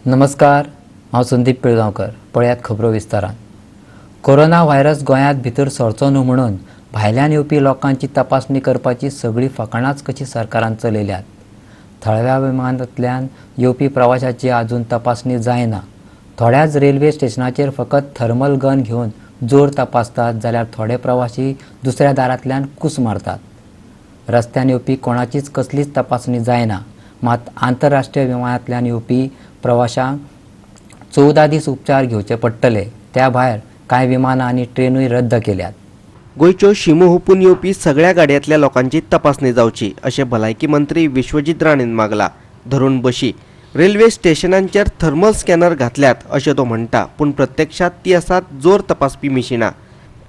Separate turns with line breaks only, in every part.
नमस्कार, हांव संदीप पिळगांवकर. पळयात खबरो विस्तारान. कोरोना व्हायरस गोंयांत भितर सरचो न्हू म्हणून भायल्यान येवपी लोकांची तपासणी करपाची सगळीं फकाणांच कशी सरकारान चलयल्यात. थळाव्या विमानांतल्यान येवपी प्रवाशाची आजून तपासणी जायना. थोड्याच रेल्वे स्टेशनाचेर फकत थर्मल गन घेवन जोर तपासतात, जाल्यार थोडे प्रवासी दुसऱ्या दारांतल्यान कूस मारतात. रस्त्यान येवपी कोणाचीच कसलीच तपासणी जायना. मात आंतरराष्ट्रीय विमानांतल्यान येवपी प्रवाशांक 14 दीस उपचार घेवचे पडटले. त्या भायर कांय विमानां आनी ट्रेनूय रद्द केल्यात.
गोंयच्यो शिमो हुपून येवपी सगळ्या गाडयांतल्या लोकांची तपासणी जावची अशें भलायकी मंत्री विश्वजीत राणेन मागला. धरून बशी, रेल्वे स्टेशनांचेर थर्मल स्कॅनर घातल्यात अशें तो म्हणटा, पूण प्रत्यक्षात ती आसात जोर तपासपी मिशिनां.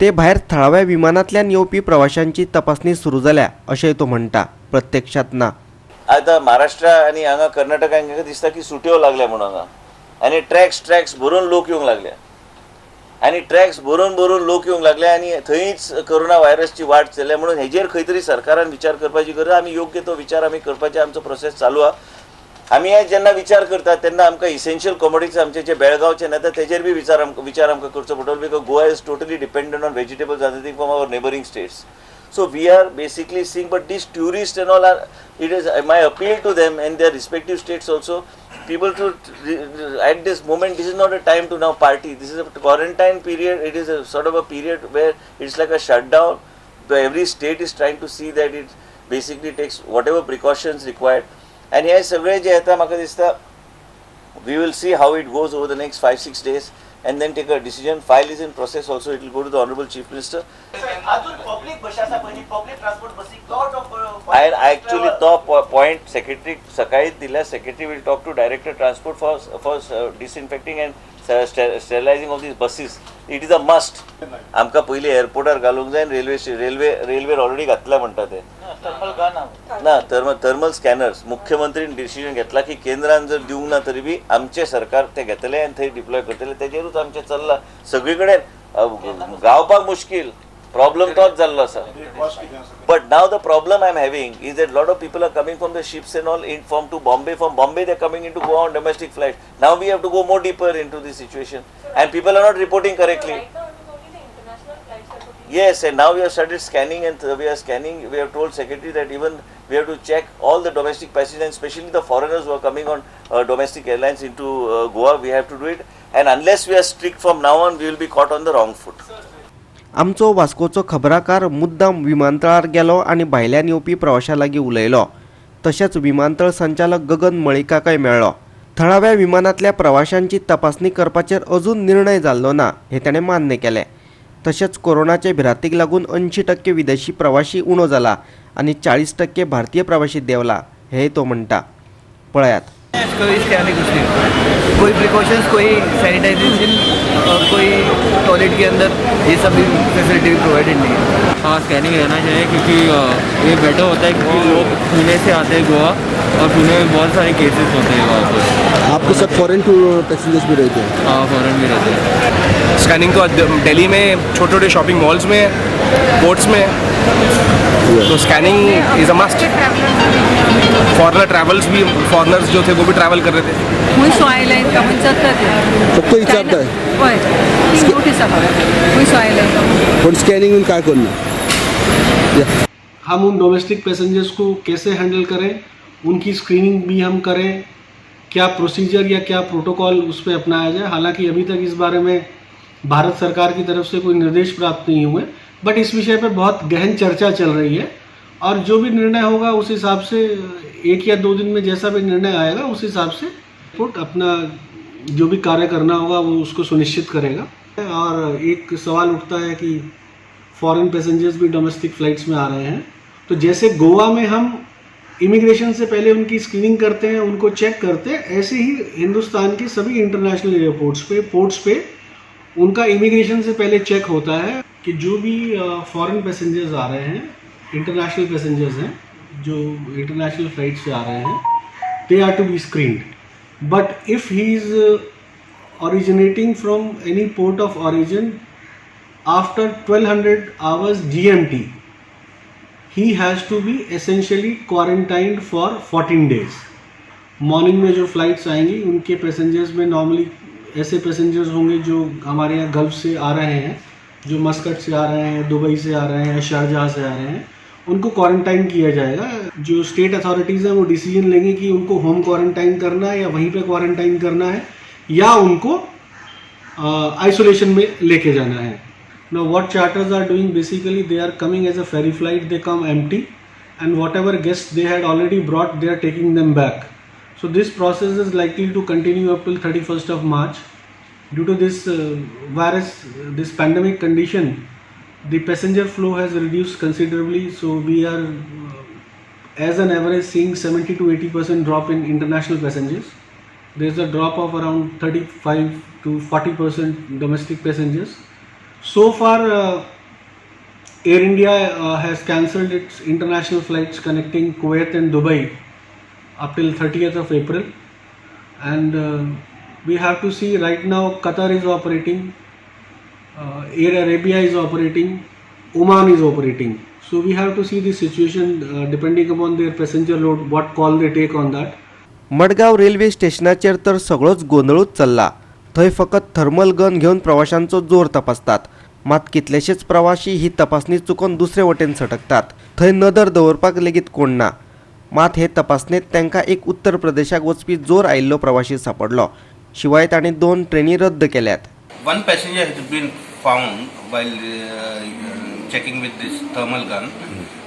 ते भायर थळाव्या विमानांतल्यान येवपी प्रवाशांची तपासणी सुरू जाल्या अशेंय तो म्हणटा, प्रत्यक्षात ना.
आतां महाराष्ट्र आनी हांगा कर्नाटकान दिसता की सुटयो लागल्या म्हणून हांगा आनी ट्रॅक्स ट्रॅक्स भरून लोक येवंक लागल्या आनी ट्रॅक्स भरून भरून लोक येवंक लागले आनी थंयच कोरोना व्हायरसची वाड चल्ल्या. म्हणून हेजेर खंय तरी सरकारान विचार करपाची गरज. आमी योग्य तो विचार आमी करपाचे आमचो प्रोसेस चालू आहा. आमी हे जेन्ना विचार करतात तेन्ना आमकां इसेन्शियल कॉमोडिटीज आमचे जे बेळगांवचे येता तेजेर बी विचार आमकां करचो पडटलो, because Goa is totally dependent on vegetables, other thing from our neighbouring states. So we are basically seeing, but these tourists and all are, it is my appeal to them and their respective states also, people to, at this moment, this is not a time to now party. This is a quarantine period. It is a sort of a period where it's like a shutdown. So every state is trying to see that it basically takes whatever precautions required. And हे सगळे जे येता, म्हाका दिसता we will see how it goes over the next 5-6 days and then take a decision. File is in process also. It will go to the Honorable Chief Minister.
अजून public बशी आसा पळय, public transport बसी, lot of
I actually तो point secretary सकाळीच दिल्या. Secretary will talk to Director Transport for disinfecting and sterilizing of these buses. It is a must. आमकां पयलीं एअरपोर्टार घालूंक जाय. रेल्वे रेल्वे रेल्वेर ऑलरेडी घातल्या म्हणटा ते.
Thermal gun.
ना, थर्मल स्कॅनर्स. मुख्यमंत्रीन डिसिजन घेतला की केंद्रान जर दिवंक ना तरी बी आमचे सरकार ते घेतले आनी थंय डिप्लॉय करतले. तेजेरूच आमचें चल्लां. सगळी कडेन गावपाक मुश्कील. प्रॉब्लम तोच जाल्लो आसा. But now the problem I'm having is that lot of people are coming from the ships and all in from to Bombay. From Bombay they're coming into Goa on domestic flights. Now we have to go more deeper into this situation. And people are not reporting correctly.
Right now it is only the international flights that would be.
Yes, and now we have started scanning and we are scanning. We have told secretary that even we have to check all the domestic passengers and especially the foreigners who are coming on domestic airlines into Goa. We have to do it. And unless we are strict from now on, we will be caught on the wrong foot.
आमचो वास्कोचो खबराकार मुद्दाम विमानतळार गेलो आनी भायल्यान येवपी प्रवाशां लागीं उलयलो. तशेंच विमानतळ संचालक गगन मळिकाकय मेळ्ळो. थळाव्या विमानांतल्या प्रवाशांची तपासणी करपाचेर अजून निर्णय जाल्लो ना हें ताणें मान्य केलें. तशेंच कोरोनाचे भिरांतीक लागून 80% विदेशी प्रवाशी उणो जाला आनी 40% भारतीय प्रवाशी देंवला हेंय तो म्हणटा. पळयात.
कोई स्कैनिंग कुछ नहीं, कोई प्रिकॉशंस, कोई सैनिटाइजेशन और कोई टॉयलेट के अंदर ये सब भी फैसिलिटी भी प्रोवाइडेड नहीं है.
हाँ, स्कैनिंग रहना चाहिए क्योंकि ये बेटर होता है, क्योंकि लोग पुणे से आते हैं गोवा और पुणे में बहुत सारे केसेस होते हैं वहाँ पर.
आपके साथ फॉरेन टूर पैसेंजर्स भी रहते हैं?
हाँ, फॉरेन भी रहते हैं.
स्कैनिंग तो दिल्ली में छोटे छोटे शॉपिंग मॉल्स में, पोर्ट्स में, तो scanning is a must. Foreigner travels भी, फॉरेनर्स जो थे वो भी ट्रैवल कर रहे थे.
खुंयसो आयले काय विचारतात.
फक्त विचारताय?
हय, ती नोटीस आहा, खुंयसो आयले.
पण स्कॅनिंग काय करना या.
हम उन डोमेस्टिक पैसेंजर्स को कैसे हैंडल करें, उनकी स्क्रीनिंग भी हम करें, क्या प्रोसीजर या क्या प्रोटोकॉल उस पर अपनाया जाए. हालांकि अभी तक इस बारे में भारत सरकार की तरफ से कोई निर्देश प्राप्त नहीं हुए, बट इस विषय पर बहुत गहन चर्चा चल रही है और जो भी निर्णय होगा उस हिसाब से, 1 या 2 दिन में जैसा भी निर्णय आएगा, उस हिसाब से एयरपोर्ट अपना जो भी कार्य करना होगा वो उसको सुनिश्चित करेगा. और एक सवाल उठता है कि फॉरेन पैसेंजर्स भी डोमेस्टिक फ़्लाइट्स में आ रहे हैं, तो जैसे गोवा में हम इमिग्रेशन से पहले उनकी स्क्रीनिंग करते हैं, उनको चेक करते हैं, ऐसे ही हिंदुस्तान के सभी international airports pay, ports pay उनका इमिग्रेशन से पहले चेक होता है कि जो भी फॉरेन पैसेंजर्स आ रहे हैं, इंटरनेशनल पैसेंजर्स हैं, जो इंटरनेशनल फ्लाइट से आ रहे हैं, they are to be screened. But if he is originating from any port of origin after 1200 hours GMT, he has to be essentially quarantined for 14 days. Morning में जो flights आएंगी उनके passengers में normally ऐसे passengers होंगे जो हमारे यहाँ गल्फ से आ रहे हैं, जो मस्कट से आ रहे हैं, दुबई से आ रहे हैं, शारजाह से आ रहे हैं, उनको क्वारंटाइन किया जाएगा। जो स्टेट अथॉरिटीज़ हैं वो डिसीजन लेंगे कि उनको होम क्वारंटाइन करना है या वहीं पे क्वारंटाइन करना है या उनको आइसोलेशन में लेके जाना है। Now what charters are doing, basically they are coming as a ferry flight, they come empty and whatever guests they had already brought, they are taking them back. So this process is likely to continue up till 31st of March. Due to this virus, this pandemic condition, the passenger flow has reduced considerably. So we are as an average seeing 70 to 80% drop in international passengers. There is a drop of around 35 to 40% domestic passengers. So far, Air India has cancelled its international flights connecting Kuwait and Dubai up till 30th of April, and we have to see. Right now Qatar is operating, Air Arabia is operating, Oman is operating. So we have to see the situation depending upon their passenger load, what call they take on that.
Madgaon railway स्टेशनाचेर तर सगळोच गोंदळूच चल्ला. थंय फकत thermal gun घेवन प्रवाशांचो जोर तपासतात, मात कितलेशेच प्रवाशी ही तपासणी चुकोवन दुसरे वटेन सटकतात. थंय नदर दवरपाक लेगीत कोण ना. मात हे तपासणेत तांकां एक उत्तर प्रदेशाक वचपी जोर आयिल्लो प्रवाशी सापडलो. शिवाय तांणी 2 ट्रेनी रद्द केल्यात.
One passenger has been found while checking with this thermal gun,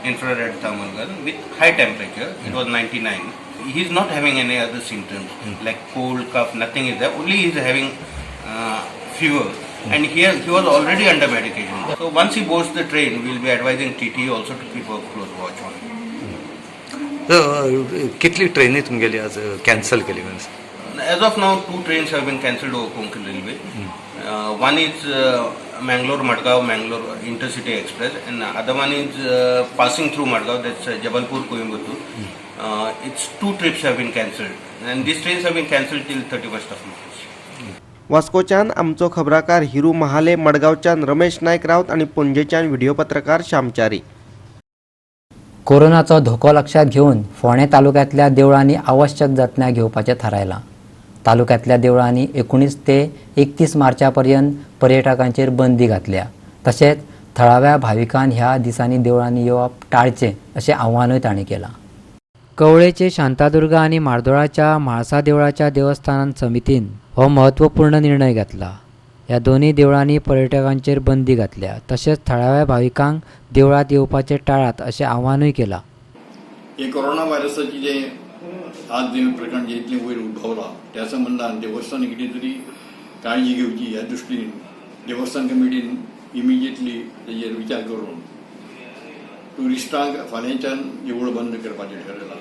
infrared thermal gun with high temperature. It was 99. He is not having any other symptoms like cold, cough, nothing is there. Only he is having fever, and he was already under medication. So once he boards the train, we will be advising TT also to keep a close watch on him.
कितली ट्रेनी तुमगेली आज cancel केली?
As of now, 2 trains have been cancelled over Konkan Railway. One is Mangalore Madgaon Mangalore Intercity Express, and other one is passing through Madgaon, that's Jabalpur Coimbatore. Its 2 trips have been cancelled, and these trains have been cancelled till 31st of March.
वास्कोच्यान आमचो खबराकार हिरू महाले, मडगांवच्यान रमेश नायक राऊत आनी पणजेच्यान video पत्रकार श्यामचारी.
कोरोनाचो धोको लक्षात घेवन फोंडें तालुक्यांतल्या देवळांनी आवश्यक जतनाय घेवपाचें थारायलां. तालुक्यांतल्या देवळांनी 19 ते 31 मार्चा पर्यंत पर्यटकांचेर बंदी घातल्या. तशेंच थळाव्या भाविकांक ह्या दिसांनी देवळांनी येवप टाळचें अशें आव्हानूय तांणी केलां. कवळेचे शांतादुर्गा आनी म्हार्दोळाच्या म्हाळसा देवळाच्या देवस्थान समितीन हो म्हत्वपूर्ण निर्णय घेतला. ह्या दोनूय देवळांनी पर्यटकांचेर बंदी घातल्या. तशेंच थळाव्या भाविकांक देवळांत येवपाचें टाळात अशें आव्हानूय केलां.
हे कोरोना व्हायरसाची जे आज जे प्रकरण जे इतलें वयर उद्भवलां त्या संबंदान देवस्थान कितें तरी काळजी घेवची ह्या दृश्टीन देवस्थान कमिटीन इमिजिएटली तेजेर विचार करून ट्युरिस्टांक फाल्यांच्यान देवूळ बंद करपाचें ठरयलां.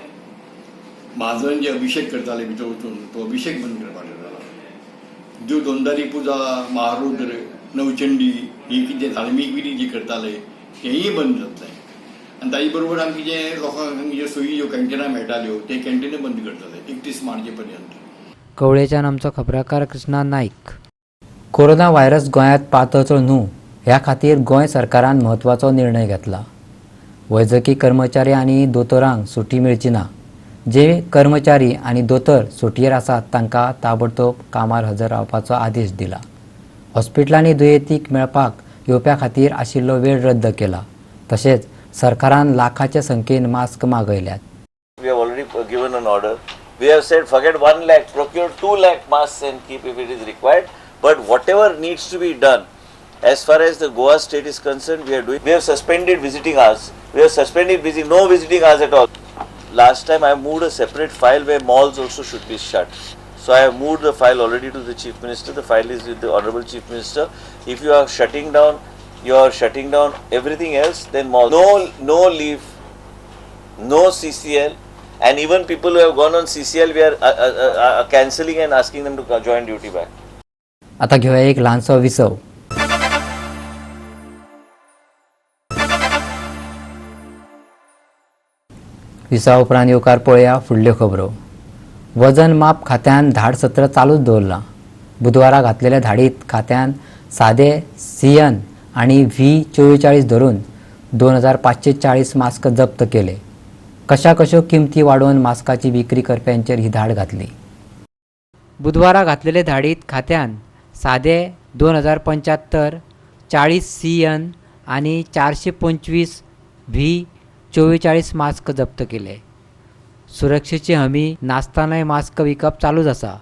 म्हाजन जे अभिषेक करताले भितर वचून तो अभिषेक बंद करपाचें ठरयला. ज्यो दोंदारी पुजा, महारुद्र, नवचंडी ही कितें धार्मीक विधी जी करताले तेंय बंद जातलें. आनी ताजे बरोबर आमकां जे लोकांक ज्यो सोयी ज्यो कॅन्टिनां मेळटाल्यो ते कॅन्टिनां बंद करतले 31 मार्चे पर्यंत.
कवळेच्यान आमचो खबराकार कृष्णा नायक. कोरोना व्हायरस गोंयांत पातळचो न्हू ह्या खातीर गोंय सरकारान म्हत्वाचो निर्णय घेतला. वैजकी कर्मचारी आनी दोतोरांक सुटी मेळची ना. जे कर्मचारी आनी दोतोर सुटयेर आसात तांकां ताबडतोब कामार हजर रावपाचो आदेश दिला. हॉस्पिटलांनी दुयेंतीक मेळपाक येवप्या खातीर आशिल्लो वेळ रद्द केला. तशेंच सरकारान लाखाचे संख्येन मास्क मागयल्यात.
We have already given an order. We have said forget 1 lakh, procure 2 lakh masks and keep if it is required. But whatever needs to be done, as far as the Goa state is concerned, we are doing. We have suspended visiting hours. We have suspended no visiting hours at all. Last time I moved a separate file where malls also should be shut. So I have moved the file already to the Chief Minister. The file is with the Honorable Chief Minister. If you are shutting down, you are shutting down everything else, then malls. No leave, no CCL, and even people who have gone on CCL, we are cancelling and asking them to join duty back.
आता घेऊया एक ल्हानसो विसव. विसवा उपरांत येवकार पळोवया फुडल्यो खबरो. वजन माप खात्यान धाड सत्र चालूच दवरलां. बुधवारा घातलेल्या धाडीत खात्यान सादे सीएन आनी V44 धरून 2540 मास्क जप्त केले. कशा कश्यो किमती वाडोवन मास्काची विक्री करप्यांचेर ही धाड घातली. बुधवारा घातलेले धाडीत खात्यान सादे 2075, 40 CN आनी 425 V 44 mask जप्त केले. सुरक्षेची हमी नासतनाय मास्क विकप चालूच आसा.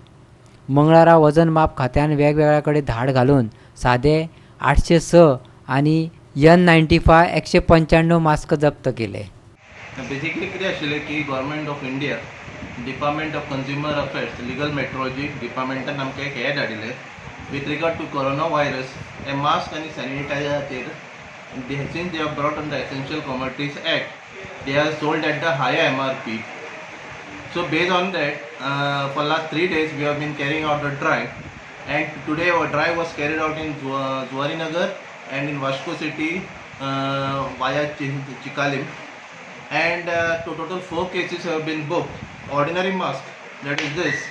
मंगळारा वजन माप खात्यान वेगवेगळ्या कडेन धाड घालून सादे 806 आनी N95 195 mask जप्त केले.
बेसिकली कितें आशिल्लें की government of India department of consumer affairs legal metrology डिपार्टमेंटान आमकां एक हें धाडिल्लें with regard to corona virus hey mask आनी सॅनिटायझराचेर. Since they are brought on the essential commodities act, they are sold at the higher MRP. So based on that, for last 3 days we have been carrying out a drive, and today our drive was carried out in Zuarinagar and in Vasco city via Chicalim, and total 4 cases have been booked. Ordinary mask, that is this,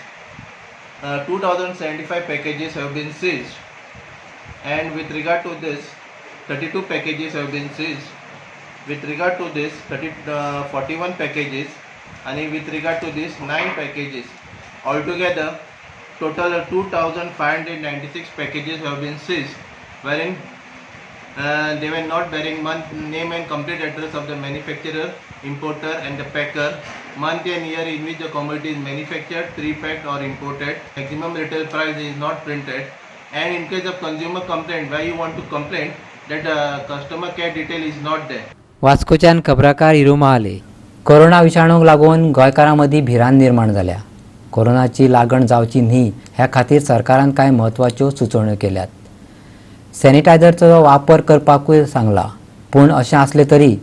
2075 packages have been seized, and with regard to this 32 packages have been seized. With regard to this 41 packages, and with regard to this 9 packages. Altogether total 2596 packages have been seized, wherein they were not bearing month, name and complete address of the manufacturer, importer and the packer, month and year in which the commodity is manufactured, pre-packed or imported, maximum retail price is not printed, and in case of consumer complaint, where you want to complain that customer care detail is not there.
वास्कोच्यान खबराकार Hiru Mahale. Corona विशाणूक लागून गोंयकारां मदीं भिरांत निर्माण जाल्या. कोरोनाची लागण जावची न्ही ह्या खातीर सरकारान कांय म्हत्वाच्यो सुचोवण्यो केल्यात. सॅनिटायझरचो वापर करपाकूय सांगला, पूण अशें आसलें तरी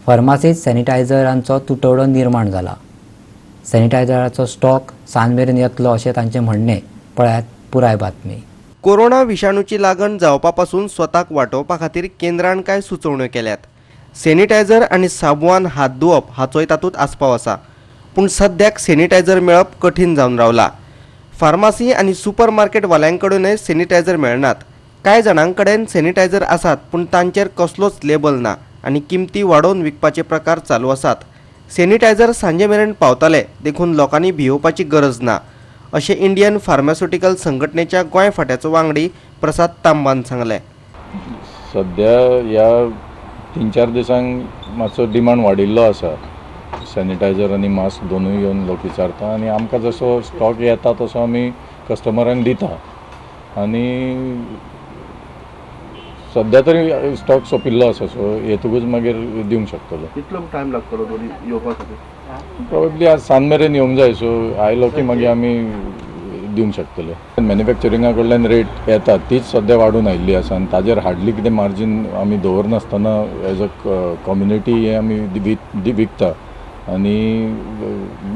फार्मासींत सॅनिटायझरांचो तुटवडो निर्माण जाला. सॅनिटायझराचो स्टॉक सांज मेरेन येतलो अशें तांचें म्हणणें. पळयात पुराय बातमी.
कोरोना विशाणूची लागण जावपा पासून स्वताक वाटोवपा खातीर केंद्रान कांय सुचोवण्यो केल्यात. सॅनिटायझर आनी साबवान हात धुवप हाचोय तातूंत आस्पाव आसा, पूण सद्याक सॅनिटायझर मेळप कठीण जावन रावला. फार्मासी आनी सुपर मार्केटवाल्यांकडेनय सॅनिटायझर मेळनात. कांय जाणां कडेन सॅनिटायझर आसात, पूण तांचेर कसलोच लेबल ना आनी किमती वाडोवन विकपाचे प्रकार चालू आसात. सॅनिटायझर सांजे मेरेन पावताले, देखून लोकांनी भियोवपाची गरज ना, अशें इंडियन फार्मास्युटिकल संघटनेच्या गोंय फांट्याचो वांगडी प्रसाद तांबान सांगलें.
सद्या ह्या 3-4 दिसांक मातसो डिमांड वाडिल्लो आसा. सॅनिटायझर आनी मास्क दोनूय येवन लोक विचारता आनी आमकां जसो स्टॉक येता तसो आमी कस्टमरांक दिता आनी सद्या तरी स्टॉक सोंपिल्लो आसा, सो येतकूच मागीर दिवंक शकतलो.
कितलो टायम लागतलो दोनी येवपा खातीर?
प्रोबेबली आज सांज मेरेन येवंक जाय, सो आयलो की मागीर आमी दिवंक शकतले. मॅन्युफॅक्चरिंगा कडल्यान रेट येता तीच सद्या वाडून आयिल्ली आसा आनी ताजेर हार्डली कितें मार्जीन आमी दवरनासतना एज अ कम्युनिटी हें आमी विकता आनी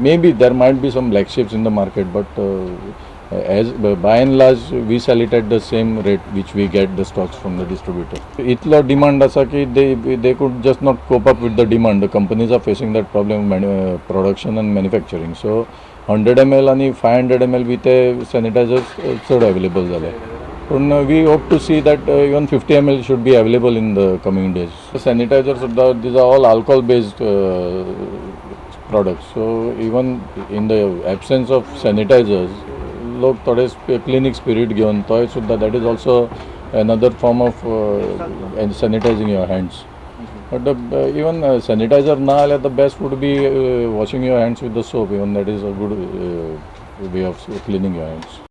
may be there might be some black ships in the market, but as by and large we sell it at the same rate which we get the stocks from the distributor. Itlo demand asa ki they could just not cope up with the demand. The companies are facing that problem production and manufacturing. So 100 ml ani 500 ml with sanitizers chad available jale. Pun we hope to see that even 50 ml should be available in the coming days. Sanitizers, these are all alcohol based products. So even in the absence of sanitizers, लोक थोडे clinic spirit घेवन तोय सुद्दां that is also another form of sanitizing your hands. But even sanitizer ना जाल्यार the best would be washing your hands with the soap, even that is a good way of cleaning your hands.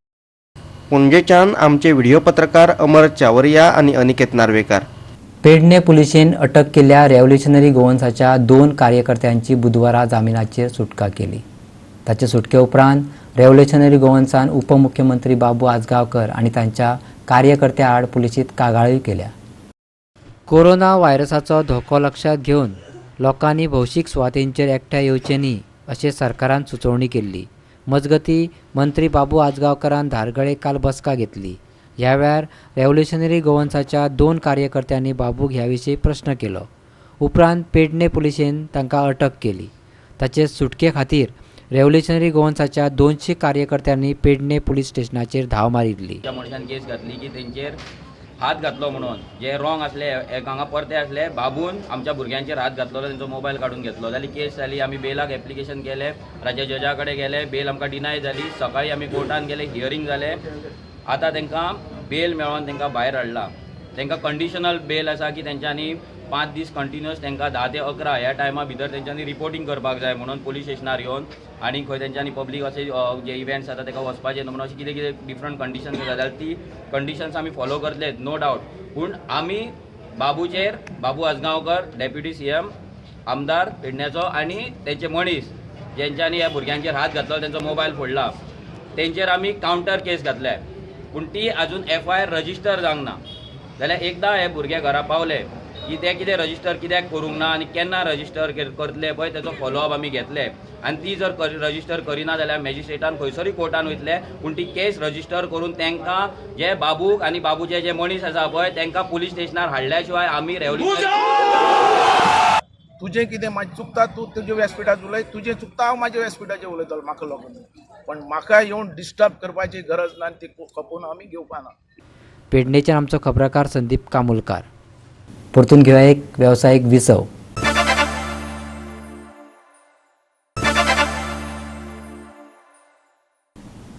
पणजेच्यान आमचे video पत्रकार अमर चावरिया आनी अनिकेत नार्वेकार.
पेडणे पुलिशेन अटक केल्ल्या revolutionary गोवन्साच्या 2 कार्यकर्त्यांची बुधवारा जामिनाचेर सुटका केली. ताचे सुटके उपरांत रेव्होल्युशनरी गोवन्सान उपमुख्यमंत्री बाबू आजगांवकर आनी तांच्या कार्यकर्त्या आड पुलिशेंत कागाळूय केल्या. कोरोना व्हायरसाचो धोको लक्षांत घेवन लोकांनी भौशीक सुवातींचेर एकठांय येवचे न्ही अशें सरकारान सुचोवणी केल्ली. मजगती मंत्री बाबू आजगांवकरान धारगळे काल बसका घेतली. ह्या वेळार रेव्होल्युशनरी गोवन्साच्या 2 कार्यकर्त्यांनी बाबूक ह्या विशीं प्रस्न केलो. उपरांत पेडणे पुलिशेन तांकां अटक केली. ताचे सुटके खातीर रेव्होल्युशनरी गोवन्साच्या 200 कार्यकर्त्यांनी पेडणे पुलीस स्टेशनाचेर धांव मारिल्ली.
त्या मनशान केस घातली की तेंचेर
हात घातलो म्हणून जे रॉंग आसले हांगा परते आसले बाबून आमच्या भुरग्यांचेर हात घातलो, तेंचो मोबायल काडून घेतलो. जाली केस जाली, आमी बेलाक एप्लिकेशन केलें, राज्य जजा कडेन गेले, बेल आमकां डिनाय जाली. सकाळी आमी कोर्टान गेले, हियरींग जालें. आतां तांकां बेल मेळोन तांकां भायर हाडला. तांकां कंडिशनल बेल आसा की तेंच्यांनी 5 दीस कंटिन्युअस तांकां 10 ते 11 ह्या टायमा भितर तेंच्यांनी रिपोर्टींग करपाक जाय म्हणून पोलीस स्टेशनार येवन, आनी खंय तेंच्यांनी पब्लीक अशे जे इव्हेंट्स जाता ताका वचपाचें न्हू म्हणून अशें कितें कितें डिफरंट कंडिशन्स आसा जाल्यार ती कंडिशन्स आमी फॉलो करतले, नो डावट. पूण आमी बाबूचेर, बाबू आजगांवकर डेप्युटी CM आमदार पेडण्याचो आनी तेंचे मनीस जेंच्यांनी ह्या भुरग्यांचेर हात घातलो, तेंचो मोबायल फोडला, तेंचेर आमी कावंटर केस घातल्या, पूण ती अजून FIR register जावंक ना. जाल्यार एकदां हे भुरगे घरा पावले की ते कितें रजिस्टर कित्याक करूंक ना आनी केन्ना रजिस्टर करतले पळय तेचो फॉलोअप आमी घेतले. आनी ती जर रजिस्टर करिना जाल्यार मॅजिस्ट्रेटान खंयसरूय कोर्टान वयतले, पूण ती केस रजिस्टर करून तांकां जे बाबूक आनी बाबूचे जे मनीस आसा पळय तांकां पुलीस स्टेशनार हाडल्या शिवाय आमी रेवोल्युशन.
तुजें कितें म्हाजें चुकता, तूं तुजे व्यासपिठार उलय, तुजें चुकता हांव म्हाज्या व्यासपिठाचेर उलयतलो, म्हाका लागून. पण म्हाका येवन डिस्टर्ब करपाची गरज ना आनी ती खपोवन आमी घेवपाना.
पेडणेच्यान आमचो खबराकार संदीप कामुलकार. परतून घेवया एक वेवसायीक विसव.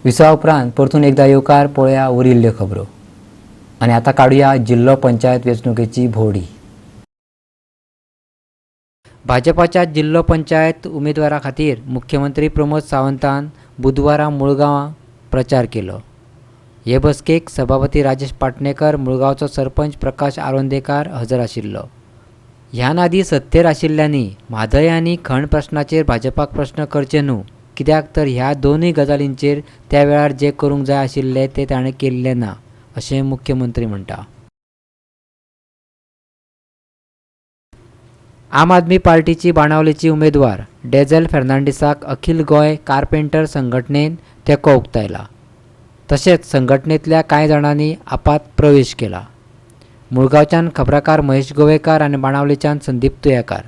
विसवा उपरांत परतून एकदा येवकार पळोवया उरिल्ल्यो खबरो. आनी आतां काडुया जिल्लो पंचायत वेंचणुकेची भोंवडी. भाजपाच्या जिल्लो पंचायत उमेदवारा खातीर मुख्यमंत्री प्रमोद सावंतान बुधवारा मुळगांवां प्रचार केलो. हे बसकेक सभापती राजेश पाटणेकर, मुळगांवचो सरपंच प्रकाश आरोंदेकार हजर आशिल्लो. ह्यान आदीं सत्तेर आशिल्ल्यांनी म्हादय आनी खण प्रश्नाचेर भाजपाक प्रश्न करचे न्हू, कित्याक तर ह्या दोनूय गजालींचेर त्या वेळार जें करूंक जाय आशिल्लें तें ताणें केल्लें ना, अशें मुख्यमंत्री म्हणटा. आम आदमी पार्टीची बाणावलेची उमेदवार डेझल फेर्नांडीसाक अखिल गोंय कार्पेंटर संघटनेन तेंको उक्तायला. तशेंच संघटनेंतल्या कांय जाणांनी आपात प्रवेश केला. मुळगांवच्यान खबराकार महेश गोवेकार आनी बाणावलेच्यान संदीप तुयेकार.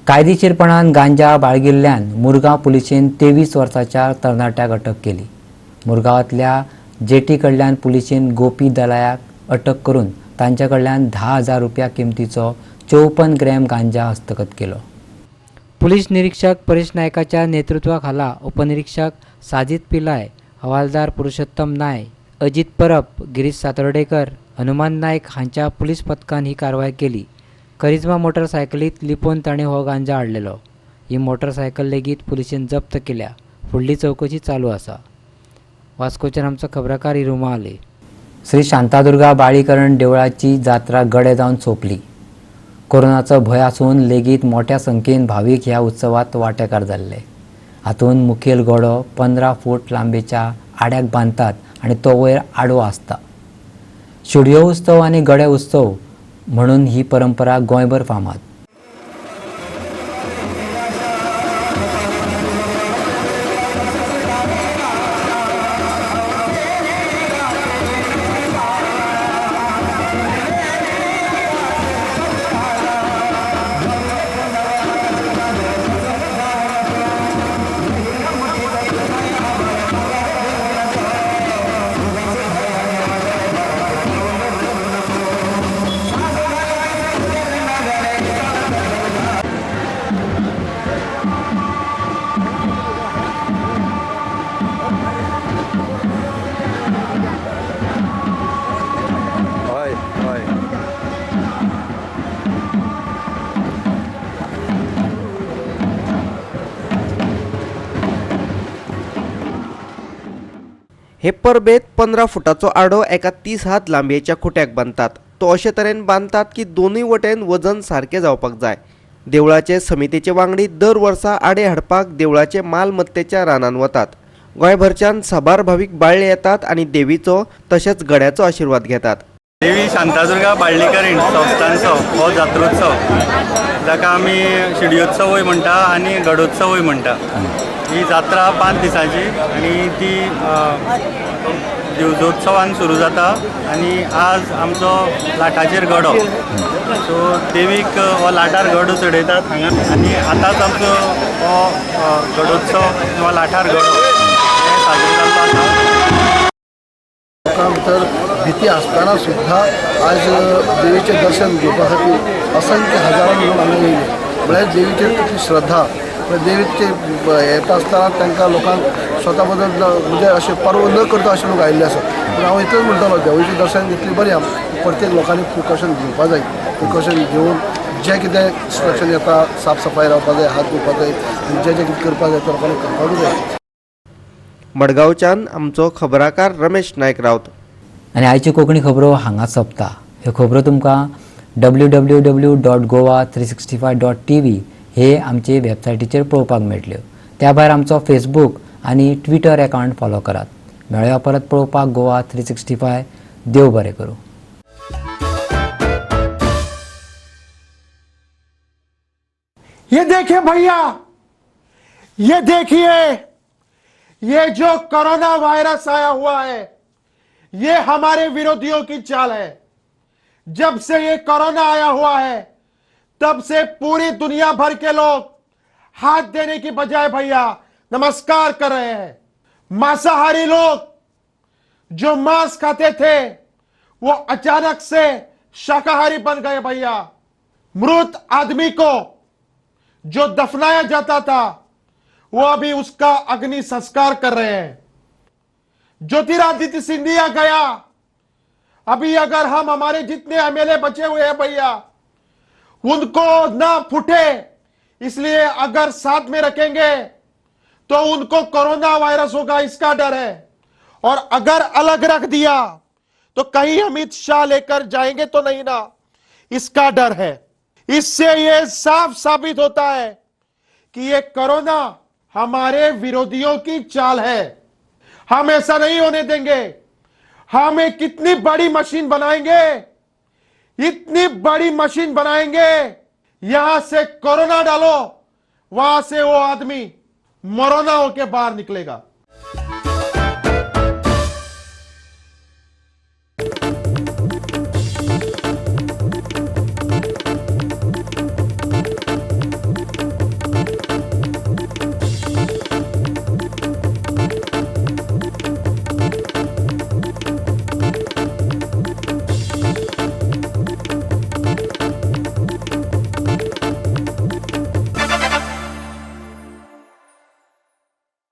कायदेशीरपणान गांजा बाळगिल्ल्यान मुरगांव पुलिशेन 23 वर्सांच्या तरणाट्याक अटक केली. मुरगांवांतल्या जेटी कडल्यान पुलिशेन गोपी दलायाक अटक करून तांच्या कडल्यान 10,000 रुपया किमतीचो 54 ग्रॅम गांजा हस्तगत केलो. पुलीस निरीक्षक परेश नायकाच्या नेतृत्वाखाला उपनिरीक्षक साजिद पिलाय, हवालदार पुरुषोत्तम नायक, अजित परब, गिरीश सातर्डेकर, हनुमान नायक हांच्या पुलीस पथकान ही कारवाय केली. करिज्मा मोटरसायकलीत लिपोवन ताणें हो गांजा हाडलेलो. ही मोटरसायकल लेगीत पुलिशेन जप्त केल्या. फुडली चवकशी चालू आसा. वास्कोच्यान आमचो खबराकार इरुमा आले. श्री शांतादुर्गा बाळीकरण देवळाची जात्रा गडे जावन सोंपली. कोरोनाचो भंय आसून लेगीत मोठ्या संख्येन भावीक ह्या उत्सवात वांटेकार जाल्ले. हातूंत मुखेल गडो 15 फूट लांबेच्या आड्याक बांदतात आनी तो वयर आडवो आसता. शिडयो उत्सव आनी गडे उत्सव म्हणून ही परंपरा गोंयभर फामाद.
हे परबेत 15 फुटाचो आडो एका 30 हात लांबयेच्या खुट्याक बांदतात. तो अशे तरेन बांदतात की दोनूय वटेन वजन सारकें जावपाक जाय. देवळाचे समितीचे वांगडी दर वर्सा आडे हाडपाक देवळाचे मालमत्तेच्या रानान वतात. गोंयभरच्यान साबार भावीक बाळ्ळे येतात आनी देवीचो तशेंच गड्याचो आशिर्वाद घेतात.
देवी शांतादुर्गा बाळ्ळीकरीण संस्थांचो हो जात्रोत्सव, जाका आमी शिडयोत्सवूय म्हणटा आनी गडोत्सवूय म्हणटा. ही जात्रा 5 दिसांची आनी ती दिवजोत्सवान सुरू जाता आनी आज आमचो लाठाचेर गडो, सो देवीक हो लाठार गडो चडयतात हांगा आनी आतांच आमचो हो गडोत्सव किंवा लाठार गडो हे साजरो जाल्लो आसा.
लोकां भितर भीती आसतना सुद्दां आज देवीचें दर्शन घेवपा खातीर असंख्य हजारांनी लोक हांगा येयले. म्हळ्यार देवीचेर कितली श्रद्धा, देवीचे येता आसतना तांकां लोकांक स्वता बद्दल म्हणजे अशें पर्व न करता अशे लोक आयिल्ले आसात. पूण हांव इतलेंच म्हणटलो, देवीचें दर्शन घेतलें बरें आहा, प्रत्येक लोकांनी प्रिकॉशन घेवपा जाय. प्रिकॉशन घेवन जें कितें इन्स्ट्रक्शन येता, साफ सफाय रावपा जाय, हात धुवपा जाय आनी जें जें कितें करपा जाय तें लोकांनी करपाकूच जाय.
मडगांवच्यान आमचो खबराकार रमेश नायक रावत.
आनी आयच्यो कोंकणी खबरो हांगा सोंपता. ह्यो खबरो तुमकां www.goa365.tv हे आमचे वेबसायटीचेर पळोवपाक मेळटल्यो. त्या भायर आमचो फेसबूक आनी ट्विटर अकावंट फॉलो करात. मेळया परत पळोवपाक गोवा 365. देव बरें करूं.
ये देखिए भैया, ये देखिए, ये जो कोरोना वायरस आया हुआ है ये हमारे विरोधियों की चाल है। जब से ये कोरोना आया हुआ है तब से पूरी दुनिया भर के लोग हाथ देने की बजाय भैया नमस्कार कर रहे हैं। मांसाहारी लोग जो मांस खाते थे वो अचानक से शाकाहारी बन गए भैया। मृत आदमी को जो दफनाया जाता था वो अभी उसका अग्नि संस्कार कर रहे हैं। ज्योतिरादित्य सिंधिया गया, अभी अगर हम हमारे जितने एमएलए बचे हुए हैं भैया उनको ना फूटे इसलिए अगर साथ में रखेंगे तो उनको कोरोना वायरस होगा, इसका डर है। और अगर अलग रख दिया तो कहीं अमित शाह लेकर जाएंगे तो नहीं ना, इसका डर है। इससे यह साफ साबित होता है कि यह कोरोना हमारे विरोधियों की चाल है। हम ऐसा नहीं होने देंगे। हम एक कितनी बड़ी मशीन बनाएंगे, इतनी बड़ी मशीन बनाएंगे, यहां से कोरोना डालो वहां से वो आदमी मरोना होके बाहर निकलेगा।